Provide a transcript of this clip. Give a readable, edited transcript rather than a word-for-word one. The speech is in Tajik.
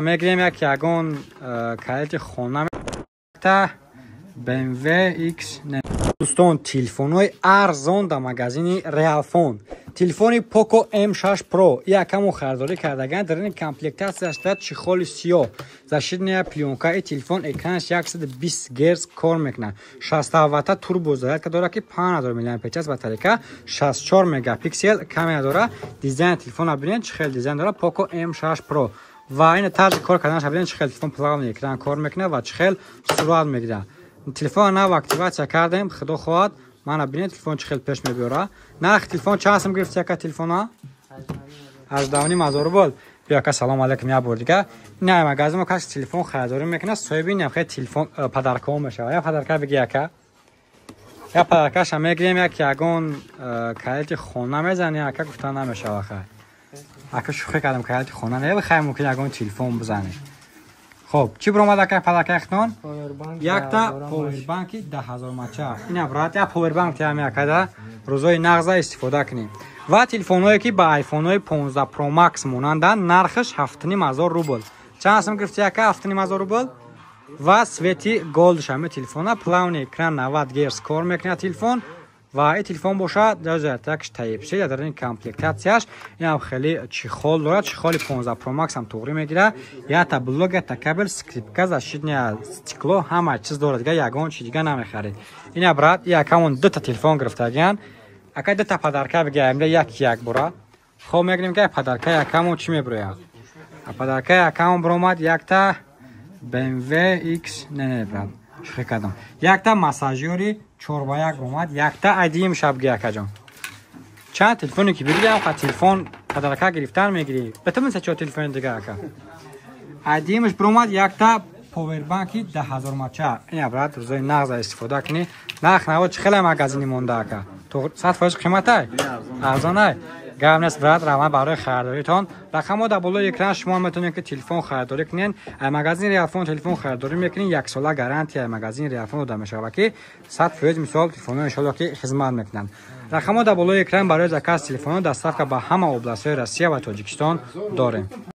Мегирем, як ягон калити хона та BMW X. Дӯстон, телефонҳои арзон дар магазини Realfon. Телефони Poco M6 Pro якамон харидорӣ кардаган. Дар ин комплектатсияш дар чехоли сиёҳ, защитная плёнка. И телефон экранаш 120 Гц кор мекунад, 60 ватта турбо зарядка дорад, ки 5000 мАч батарейка, 64 мегапиксел камера дорад. Дизайни телефона бинед, чӣ хел дизайн дорад Poco M6 Pro. Ва ин тарзи кор карданаш бинед, чӣ хел телефон плавный экран кор мекунад ва чӣ хел сурат мегирад. Телефона нав активатсия кардем, худо хоҳад. Мана, бинед, телефон чӣ хел пеш мебиёра. Нархи телефон чанд сум гирифти, яка, телефона? 18,5 ҳазор рубл. Биё, ака, салом алейкум як бор дига. Ина магазин мо каси телефон харидорӣ мекунад, соҳиби ин телефон подаркаҳо мешавад. Як подарка биги, ака. Як подаркаша мегирем, як ягон калити хона мезани, ака, гуфта намешава. Хай, ака, шӯхӣ кардам, калити хона не, хай, мумкин ягон телефон бизанӣ. Хоб, чӣ биромад, ака, подаркаятон? Якта повербанки 10 000 мача. Ина, брат, як повербанк тиам, якада рӯзои нағза истифода кунем. Ва телефонҳое, ки ба айфонҳои 15 Pro Max монанданд, нархаш 7,5 ҳазор рубл. Чанд сум гирифти, ака, 7,5 ҳазор рубл? Ва цвети голд шами телефона, плавный экран, 90 Гц кор мекунад телефон. Ва ин телефон бошад такш Type-C. Дар ин комплектатсияш инам хеле чехол дорад, чехоли 15 Pro Max ҳам туғрӣ мегирад. Якта блок, якта кабел, скрепка, защитное стекло, ҳама чиз дорад, дига ягон чи дига намехаред. Ина, брат, якамон дута телефон гирифтагиян. Ака, дута подарка бигирем як як бора. Хоб, мегирем, ки подарка якамон чӣ мебирояд. Подарка якамон биромад якта BMW X. Не, не, брат, шӯхӣ кардам. Якта массажёри 4 ба 1 омад, якта айдиим шабги. Акаҷон, чанд телефоне ки бигирам, қа телефон подарка гирифтан мегирӣ. Бетамиса чо телефони дига, ака. Айдиимш биромад якта повербанки 10 000 мача. Ина, брат, рӯзои нағза истифода кунӣ. Нарх наво чӣ хеле магазини монда, ака? 100% қиматай, арзонай, гап нест. Брат, раван барои харидоритон. Рақамҳо дар болои экран. Шумо метавонед, ки телефон харидорӣ кунед. Магазини Реалфон телефон харидорӣ мекунед, яксола гарантия магазини Реалфон дода мешавад, ки 100% мисол телефонҳо иншолло ки хизмат мекунанд. Рақамҳо дар болои экран барои заказ телефонҳо. Доставка ба ҳама областҳои Россия ва Тоҷикистон дорем.